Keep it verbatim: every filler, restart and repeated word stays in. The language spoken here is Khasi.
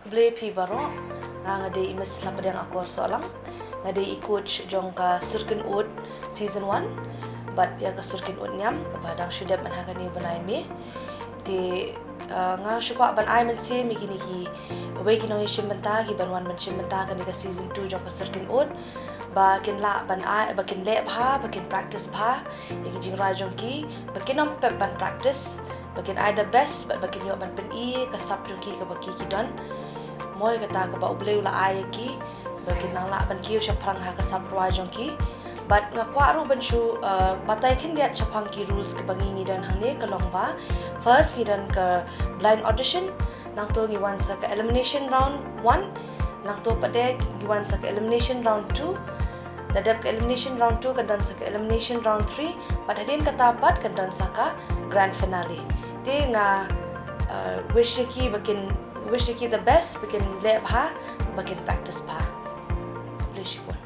Khublei phi baroh. Nga nga dei i Miss Lapadiang Akor Sohlang. Nga dei i coach jong ka Syrkin Ud season one bad ïa ka Syrkin Ud Niam kaba dang shu dep mynta ha kane u bnai May. Te uh, nga shu kwah ban ai mynsiem ïa kine ki wei ki nongïashim bynta ki ban wan ban shim bynta kane ka season two jong ka Syrkin Ud ba kin lah ban ai ba kin leh bha ba kin practice bha ïa ki jingrwai jong ki ba kin ym pep ban practice ba kin ai the best bad ba kin ïoh ban pyni ka sap jong ki kaba ki ki don. Moi kata kaba U Blei u la ai ïa ki ba kin nang lah ban kiew shaphrang ha ka sap rwai jong ki. Bad nga kwah ruh ban shu uh, batai khyndiat shaphang ki rules kaba ngi ngi don hangne ka long ba first ngi don ka blind audition, nangto ngi wan sa ka elimination round one, nangto pat de ngi wan sa ka elimination round two. Da dep ka elimination round two kan don sa ka elimination round three bad hadien kata pat kan don sa ka grand finale. Te nga uh, wish ïa ki ba kin wish ïa ki the best ba kin leh bha ba kin practice bha. Khublei shibun.